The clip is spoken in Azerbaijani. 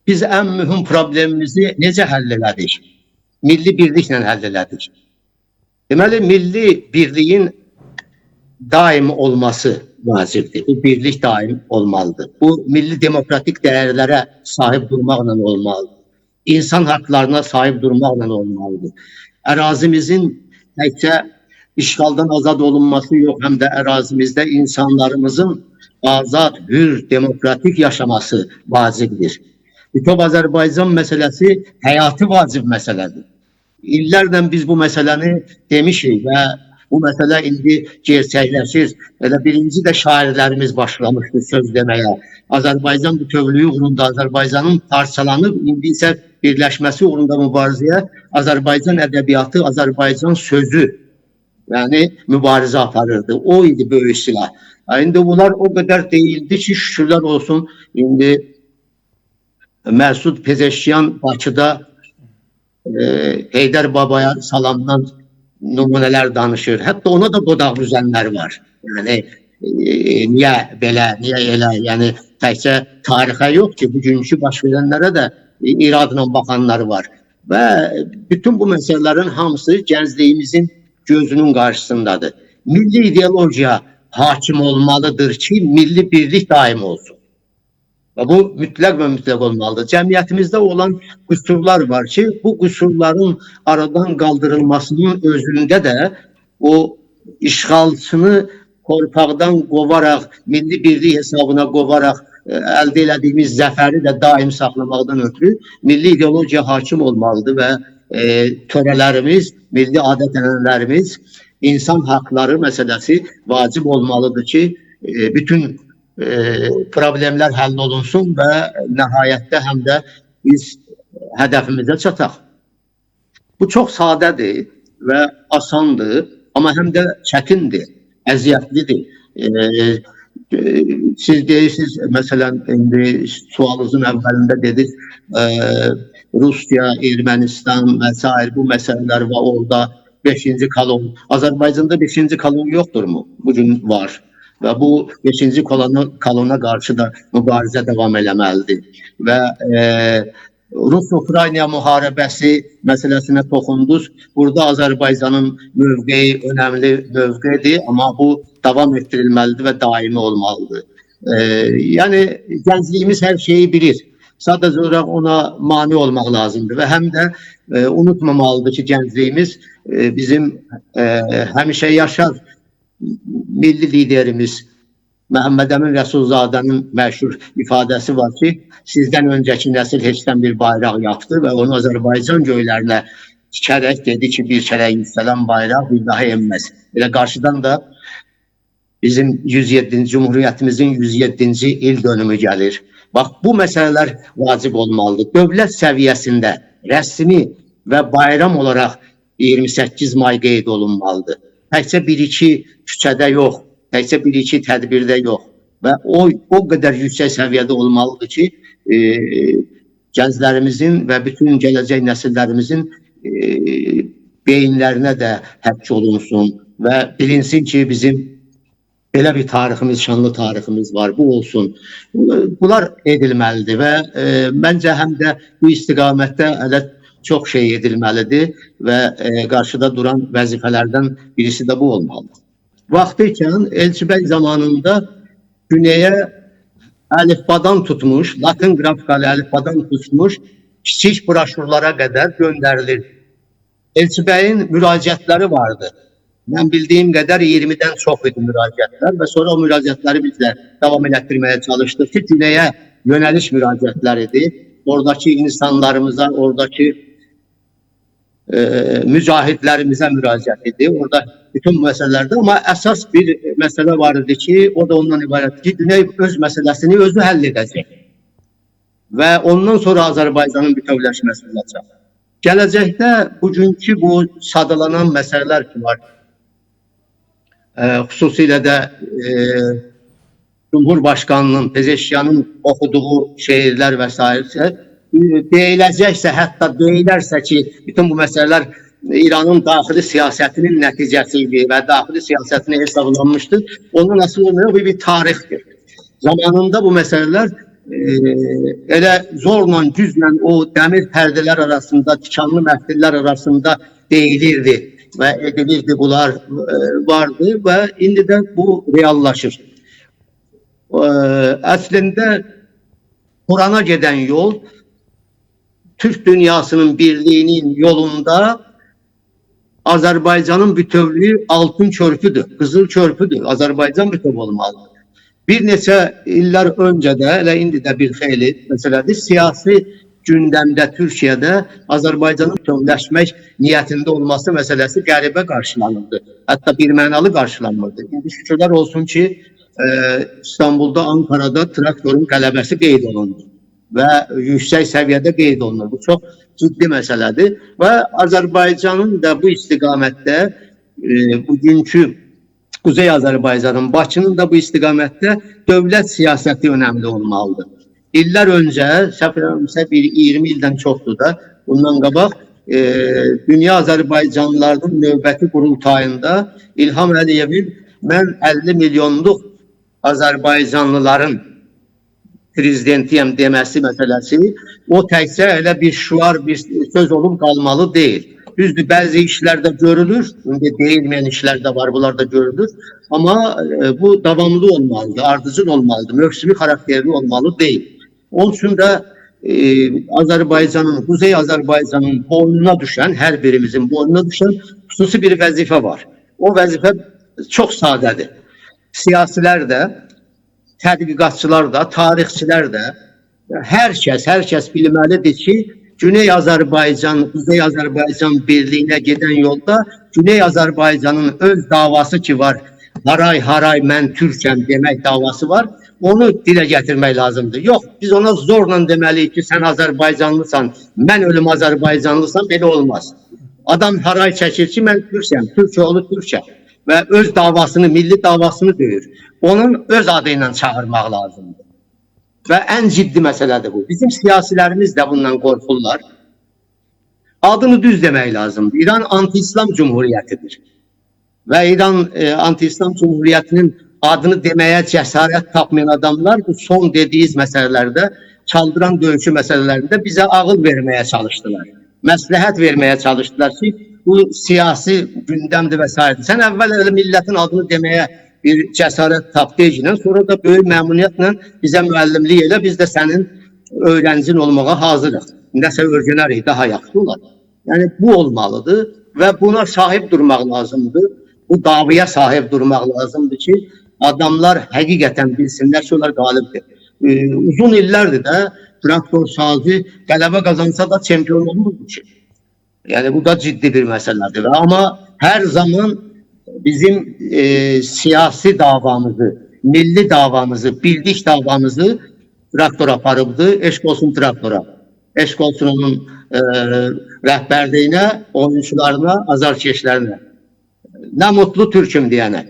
Biz ən mühüm problemimizi necə həll elədik? Milli birliklə həll elədik. Deməli, milli birliyin daim olması vacibdir. Bu birlik daim olmalıdır. Bu milli demokratik dəyərlərə sahib durmaqla olmalıdır. İnsan haqlarına sahib durmaqla olmalıdır. Ərazimizin təkcə işğaldan azad olunması yox, həm də ərazimizdə insanlarımızın azad, hür, demokratik yaşaması vacibdir. Bütöv Azərbaycan məsələsi həyati vacib məsələdir. İllərlə biz bu məsələni demişik və bu məsələ indi gerçəkləşir. Elə birinci də şairlərimiz başlamışdı söz deməyə. Azərbaycan bütövlüyü uğrunda, Azərbaycanın parçalanıb, indi isə birləşməsi uğrunda mübarizəyə Azərbaycan ədəbiyyatı, Azərbaycan sözü, yəni mübarizə aparırdı. O idi böyük silah. İndi bunlar o qədər deyildi ki, şükürlər olsun, indi Məsud Pezeşkiyan Bakıda Heydər Babaya salamdan nümunələr danışır. Hətta ona da dodaq büzənlər var. Yəni niyə belə, niyə elə? Yəni təkcə tarixə yox ki, bugünkü baş verənlərə də iradla baxanlar var. Və bütün bu məsələlərin hamısı gəncliyimizin gözünün qarşısındadır. Milli ideologiya hakim olmalıdır ki, milli birlik daim olsun. Və bu mütləq və mütləq olmalıdır. Cəmiyyətimizdə olan qüsurlar var ki, bu qüsurların aradan qaldırılmasının özündə də o işğalçını torpaqdan qovaraq, milli birlik hesabına qovaraq əldə elədiyimiz zəfəri də daim saxlamaqdan ötürü milli ideologiya hakim olmalıdır və törələrimiz, milli adət-ənənələrimiz, insan haqları məsələsi vacib olmalıdır ki, bütün problemlər həll olunsun və nəhayətdə həm də biz hədəfimizə çataq. Bu çox sadədir və asandır, amma həm də çətindir, əziyyətlidir. Siz deyirsiniz, məsələn, indi sualınızın əvvəlində dediniz, Rusiya, Ermənistan və sair bu məsələlər var orada 5-ci kolon. Azərbaycanda 5-ci kolon yoxdurmu? Bugün var. Və bu 5-ci kolona qarşı da mübarizə davam eləməlidir. Və Rus-Ukrayna müharibəsi məsələsinə toxundunuz. Burada Azərbaycanın mövqeyi önəmli mövqedir, amma bu davam etdirilməlidir və daimi olmalıdır. Yəni gəncliyimiz hər şeyi bilir. Sadəcə olaraq ona mane olmaq lazımdır və həm də unutmamalıdır ki, gəncliyimiz bizim həmişə yaşar milli liderimiz Məhəmməd Əmin Rəsulzadənin məşhur ifadəsi var ki, sizdən öncəki nəsil heçdən bir bayraq yaptı və onu Azərbaycan göylərinə tikərək dedi ki, bir kərə yüksələn bayraq bir daha enməz. Elə qarşıdan da bizim 107-ci Cumhuriyyətimizin 107-ci il dönümü gəlir. Bax, bu məsələlər vacib olmalıdır. Dövlət səviyyəsində rəsmi və bayram olaraq 28 may qeyd olunmalıdır. Təkcə bir-iki küçədə yox, təkcə bir-iki tədbirdə yox və o qədər yüksək səviyyədə olmalıdır ki, gənclərimizin və bütün gələcək nəsillərimizin beyinlərinə də həkk olunsun və bilinsin ki, bizim belə bir tariximiz, şanlı tariximiz var, bu olsun. Bunlar edilməlidir və məncə həm də bu istiqamətdə hələ çox şey edilməlidir və qarşıda duran vəzifələrdən birisi də bu olmalıdır. Vaxtı ikən Elçibəy zamanında Güney'e əlifbadan tutmuş, Latin qrafikalı əlifbadan tutmuş kiçik broşurlara qədər göndərilir. Elçibəyin müraciətləri vardı. Mən bildiyim qədər 20-dən çox idi müraciətlər və sonra o müraciətləri biz də davam elətdirməyə çalışdıq ki, Güney'e yönəliş müraciətlər idi. Oradakı insanlarımıza, oradakı mücahidlərimizə müraciət idi. Orada bütün məsələlərdə, amma əsas bir məsələ var idi ki, o da ondan ibarətdir ki, Güney öz məsələsini özü həll edəcək. Və ondan sonra Azərbaycanın bütövləşməsi olacaq. Gələcəkdə bugünkü bu sadalanan məsələlər ki var, xüsusilə də Cumhurbaşqanının, Pezeşyanın oxuduğu şeirlər və sair deyiləcəksə, hətta deyilərsə ki, bütün bu məsələlər İranın daxili siyasətinin nəticəsi idi və daxili siyasətinə hesablanmışdır. Ondan asılı olmayan bu bir tarixdir. Zamanında bu məsələlər Elə zorla, güclə o dəmir pərdələr arasında, tikanlı məftillər arasında deyilirdi və edilirdi, bunlar vardı və indi də bu reallaşır. Əslində Kurana gedən yol Türk dünyasının birliğinin yolunda Azərbaycanın bütövlüyü altın körpüdür, qızıl körpüdür. Azərbaycan bütöv olmalıdır. Bir neçə illər öncə də, elə indi də bir xeyli məsələdir, siyasi gündəmdə Türkiyədə Azərbaycanın bütövləşmək niyyətində olması məsələsi qəribə qarşılanırdı. Hətta bir mənalı qarşılanmırdı. İndi şükürlər olsun ki, İstanbulda, Ankara'da traktorun qələbəsi qeyd olundu və yüksək səviyyədə qeyd olunur. Bu çox ciddi məsələdir və Azərbaycanın da bu istiqamətdə bugünkü Kuzey Azərbaycanın, Bakının da bu istiqamətdə dövlət siyasəti önəmli olmalıdır. İllər öncə, səhv eləmirəmsə bir 20 ildən çoxdur da, bundan qabaq Dünya Azərbaycanlılarının növbəti qurultayında İlham Əliyevin mən 50 milyonluq Azərbaycanlıların prezidentiyəm deməsi məsələsi o təkcə elə bir şüar, bir söz olub qalmalı deyil. Düzdür, bəzi işlərdə görülür, indi deyilməyən işlər də var, bunlar da görülür. Amma bu davamlı olmalıdır, ardıcıl olmalıdır, mövsümi xarakterli olmalı deyil. Onun üçün də Azərbaycanın, Kuzey Azərbaycanın boynuna düşən, hər birimizin boynuna düşən xüsusi bir vəzifə var. O vəzifə çox sadədir. Siyasilər də, tədqiqatçılar da, tarixçilər də, hər kəs bilməlidir ki, Güney Azərbaycan, Kuzey Azərbaycan birliyinə gedən yolda Güney Azərbaycanın öz davası ki var, haray haray mən türkəm demək davası var, onu dilə gətirmək lazımdır. Yox, biz ona zorla deməliyik ki, sən Azərbaycanlısan, mən ölüm Azərbaycanlısan, belə olmaz. Adam haray çəkir ki, mən türkəm, Türk oğlu türkəm və öz davasını, milli davasını döyür. Onun öz adı ilə çağırmaq lazımdır. Və ən ciddi məsələdir bu. Bizim siyasilərimiz də bundan qorxurlar. Adını düz demək lazımdır. İran anti-İslam cumhuriyyətidir. Və İran anti-İslam cumhuriyyətinin adını deməyə cəsarət tapmayan adamlar bu son dediyiniz məsələlərdə, Çaldıran döyüşü məsələlərində bizə ağıl verməyə çalışdılar. Məsləhət verməyə çalışdılar ki, bu siyasi gündəmdir və s. Sən əvvəl elə millətin adını deməyə bir cəsarət tap deyiclə, sonra da böyük məmnuniyyətlə bizə müəllimlik elə, biz də sənin öyrəncin olmağa hazırıq. Nəsə öyrənərik, daha yaxşı olar. Yəni bu olmalıdır və buna sahib durmaq lazımdır. Bu davaya sahib durmaq lazımdır ki, adamlar həqiqətən bilsinlər ki, onlar qalibdir. Uzun illərdir də traktor sazı qələbə qazansa da çempion olmurdu ki. Yəni bu da ciddi bir məsələdir. Amma hər zaman bizim siyasi davamızı, milli davamızı, birlik davamızı traktor aparıbdı. Eşq olsun traktora. Eşq olsun onun rəhbərliyinə, oyunçularına, azarkeşlərinə. Nə mutlu türküm deyənə.